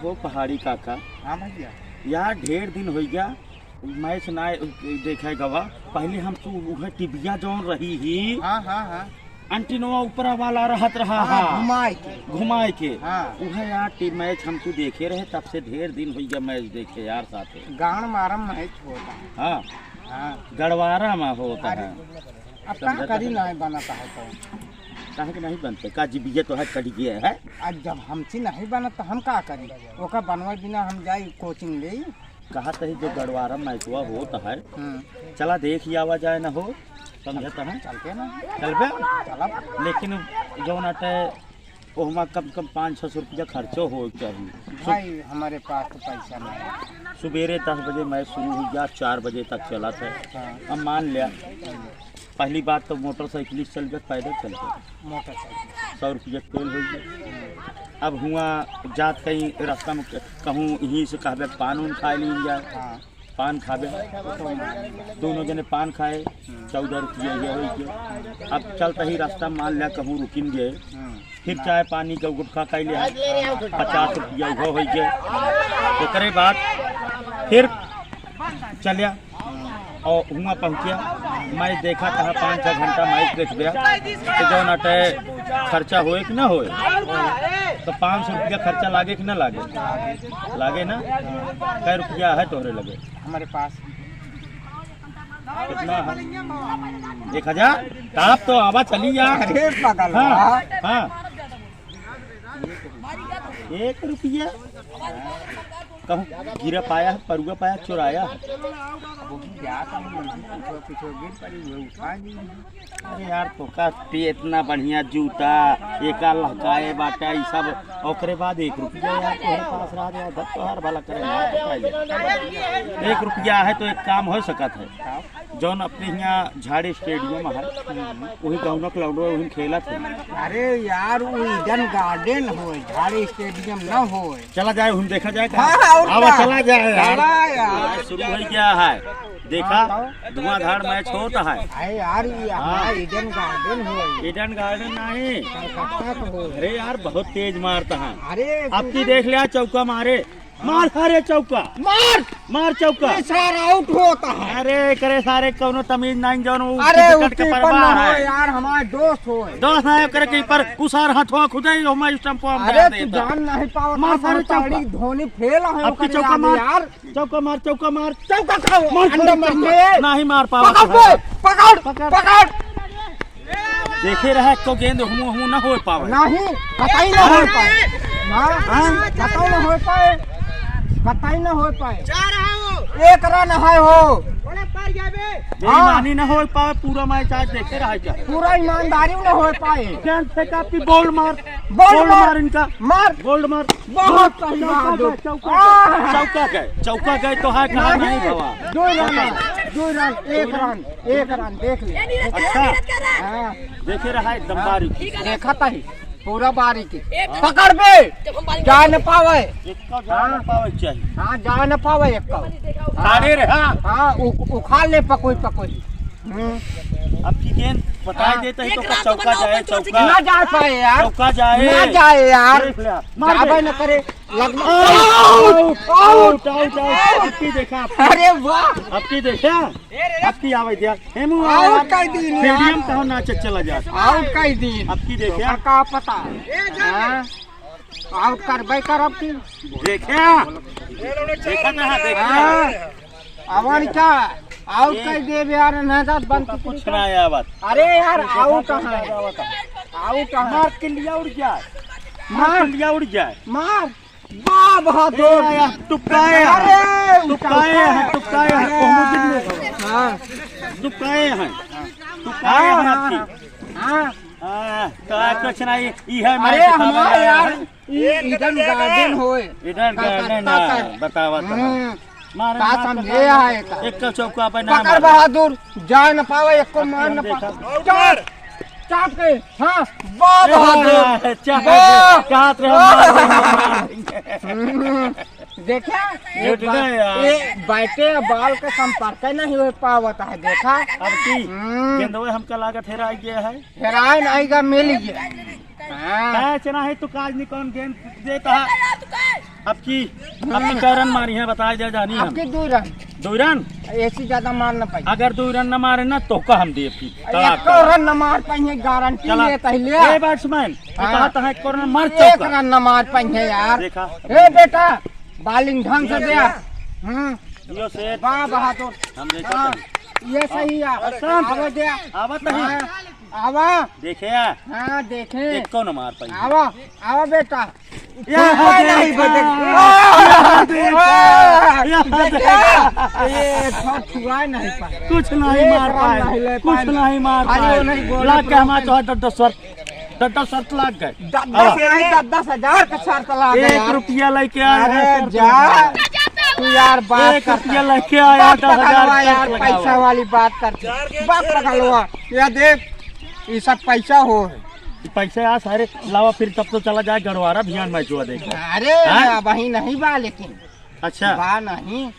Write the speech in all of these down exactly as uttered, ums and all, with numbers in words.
हो पहाड़ी काका। हाँ भैया। यार, ढेर दिन होइ गया, मैच ना देखे गवा। पहले हम तू उहे टिबिया जौन रही ही, हाँ, हाँ, हाँ। एंटीनोवा ऊपर वाला रहत रहा, हाँ, हाँ। घुमाए के। घुमाए के। हाँ। उहे यार, टी-, मैच हम तू देखे रहे, तब से ढेर दिन होइ गया मैच देखे यार साथे। गांड मारम मैच होता है। हाँ। हाँ। गड़वारा में होता अरे, है। अब का समझत करी है? नहीं बनता है तो। काहे के नहीं बनते? का जीबिया तो है, कट गया है। अब जब हमसे नहीं बनत तो हम का करी? ओका बनवा बिना हम जाई कोचिंग लेई? कहा तही जो गड़वारा मैचवा होत है, हम्म। चला देख ही आवा जाए न हो, समझत है? चलते ना। चलबे? चलब। लेकिन जौन अटे ओहमा कम से कम पाँच छः सौ रुपया खर्चो हो चाहिए। भाई, हमारे पास तो पैसा नहीं है। सुबेरे दस बजे मैच शुरू हुई गया, चार बजे तक चलत है। हाँ। अब मान लिया, पहली बात तो मोटरसाइकिल से चल गए, पैदल चल गए। मोटरसाइकिल। सौ रुपया तेल हो गया। अब हुआ जात कहीं रास्ता में कहूँ यहीं से कहबे पान उन खाए लीन जाए। हाँ। पान खाबे। दोनों जने पान खाए, चौदह रुपया ये हो गया। अब चलता ही रास्ता मान लिया कहूँ रुकिन गए, फिर चाय पानी का गुटखा खाई लिया, पचास रुपया वो हो गया। ओकरे बाद फिर चलिया और हुआ पहुँचिया। मैच देखा कहा पाँच छः घंटा मैच देख गया, तो जौन अटे खर्चा होए कि ना होए, तो पाँच सौ रुपया खर्चा लागे कि ना लागे? लागे ना। कै रुपया है तोहरे लगे? हमारे पास। कितना है? एक हजार? ताप तो आवा चली जा। अरे पागल हाँ, बा। हाँ। एक रुपया? कहूँ गिरा पाया है, परुआ पाया, चुराया है? वो भी क्या करूँ, पीछे, पीछे गिर पड़ी, वो उठा ली। अरे यार, तोका पे इतना बढ़िया जूता, एका लहकाए बाटा, ई सब, ओकरे बाद एक रुपया यार तोहरे पास रह जाए, धत तोहार भला करे, मार तो पाए। एक रुपया है तो एक काम हो सकत है, जौन अपने हियाँ झाड़ी स्टेडियम है, वही गाँव के लौंडो वही खेलत है। अरे यार, वो ईडन गार्डन होए, झाड़ी स्टेडियम ना होए। चला जाए, हम देखा जाए का? हाँ, हाँ, और आवा, का? चला जाए यार। चला यार। शुरू हो गया है, देखा, हाँ, तो? धुआंधार मैच होता है। अरे यार, ये हाँ। हमारा ईडन गार्डन हो। ईडन गार्डन नहीं। कलकत्ता का हो। अरे यार, बहुत तेज मारता है। अरे, अब की देख लिया, चौका मारे। मार सारे चौका। मार। मार चौका। ये सारा आउट होता है। अरे, करे सारे कौनो तमीज नहीं, जौन वो अरे, विकेट के उसके परवाह ऊपर ना हो है। यार, हमारे दोस्त हो। दोस्त है, करे के पर उसार हथवा खुदे ही हमारे स्टंप पर अरे, तू जान नहीं पावत, मार सारे चौका। धोनी फेल है, अब की ओकर चौका याद मार। यार। चौका मार, चौका मार। चौका खाओ, मार, अंडा चौका मार। मार। नहीं मार पावा पकड़ तो। बे, पकड़, पकड़। पकड़। देखे रहे, एको गेंद हुआ हुआ ना हो पावे। नहीं, कतई ना हो पाए। हाँ, हाँ? कतई ना हो पाए। कतई ना हो पाए। एक रन है हो। बेईमानी ना हो पावे, पूरा मैच आज देखे रहे क्या? पूरा ईमानदारी ना हो पाए। गेंद फेंका, आपकी बॉल मार। बॉल बॉल मार। मार इनका। मार। बॉल मार। बहुत सही चौका बहादुर। गए, चौका गए। आह! चौका गए, चौका गए तो है, कहा नहीं। नहीं भवा। दो रन, दो रन, एक रन, एक रन, देख ले। अच्छा। हाँ। देखे रहा एकदम हाँ। बारीक। देखा था ही, पूरा बारीक। पकड़ बे, जा न पावे। एक का जा न पावे चाहिए। हाँ, जा न पावे एक का। अरे रे, हाँ। हाँ, उ-, उखाड़ ले पकोई पकोई। हम्म। अब की गेंद बताए हाँ। देते ही तो एक रन तो चौका बना, जाए, अपन चौका। ना जा पाए यार। चौका जाए। ना जाए यार। देख लिया। मार दे। जाबे न करे। लग-, आउट! आउट, आउट, आउट। अब की देखा आपकी? अरे वाह! अब की देखा? अब की आवे दिया। हेमू आउट यार। कर दी यार। स्टेडियम कहो नाच चला जा। आउट कर दी। अब की देखा? का पता? हाँ? आउट करबे करब की। देखा? देखा ना, देखा। हाँ। अवन का आउट ए, कर देबे यार, ना जात बंद तो कुछ ना है आवत। अरे यार, आउट है। आउट है। मार किल्लिया उड़ जाए। मार। मार किल्लिया उड़ जाए। मार। वाह, बहादुर। ए, यार, तुक्का है। अरे, तुक्का है, तुक्का है। अरे। हाँ। तुक्का है। तुक्का है हाँ, आपकी। हाँ। हाँ, तो आज कुछ नहीं, ई है अरे, मैच हमारे खत्म यार। है। ई ईडन गार्डन होए। ईडन गार्डन कलकत्ता ना, का। बतावा तो। हम्म। मारे का मार समझे पकड़। है का? एक चौका पे ना पकड़ मारे। बहादुर, जा न पावे, एको मार न देखा। पावे। चाप, चाप के, हाँ, वाह बहादुर, हाँ, चाप वाह। के, चाप के, वाह। मार देंगे, मार देंगे। हम्म, देखा? एक झूठ बात, नहीं यार। ये बैटे और बॉल के संपर्क नहीं हो पावत है, देखा? अब की हम्म। गेंदवे हमका लागत हेराई गया है। हेराए नहीं गा, मिल गया। हाँ। कैच ना है तो काज नहीं कौन गेंद देता है। आपकी, आपकी कै रन मारी है, बता दे जानी हम। आपकी दो रन। दो रन? ऐसी ज्यादा मार ना पाई। अगर दो रन ना मारे ना, तो का हम देब की तलाक एको कर। रन ना मार पाई है, गारंटी चला। ले पहले। ए बैट्समैन, हाँ। कहा था एको रन मार एक चौका। रन ना मार पाई है यार। देखा। ए बेटा, बॉलिंग ढंग से दे। हम्म। जियो सेठ। वाह बहादुर। हम ले हाँ, चलते हैं। ये सही है। शांत। आवा दे। आवा तो है। हाँ, आवा। देखे या? हाँ, देखे। एको न मार पाई। आवा, आवा बेटा। या कोई नहीं बटे। या देखा। या देखा। ये थोड़ा छुआ नहीं पाए। कुछ नहीं एक मार रन पाए। नहीं ले कुछ पाए। नहीं मार अरे वो पाए। नहीं बोला लाग के हमारा तो। तो दस वर्ष, दस दस शर्त लाग गए। दस दस नहीं, दस दस हजार का शर्त लाग गए एक यार। रुपया लेके आया अरे है, शर्त जा। लाग गए। तू यार बात एक रुपया करता। लेके आया, बात दस हजार पकड़वा यार, शर्त पैसा लगावा। वाली बात करते। बात पकड़वा। या देख, ये सब पैसा हो है। ये पैसा यार सारे लावा, फिर तब तो चला जाए गड़वारा भियान मैच हुआ देख। अरे, हाँ? अबही नहीं बा, लेकिन अच्छा। बा नहीं।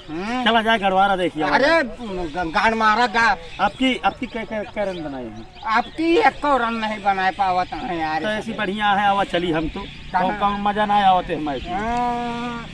हम्म। चला जाए गड़वारा देखिए। अरे, ग-, गाड़ मारा गा। आपकी, आपकी कै, कै, कै रन बनाई है? आपकी एको रन नहीं बनाए पावत है यार। तो ऐसी बढ़िया है, आवा चली हम तो। कहाँ? कौन, कौन मजा ना आवते हमारे। हाँ।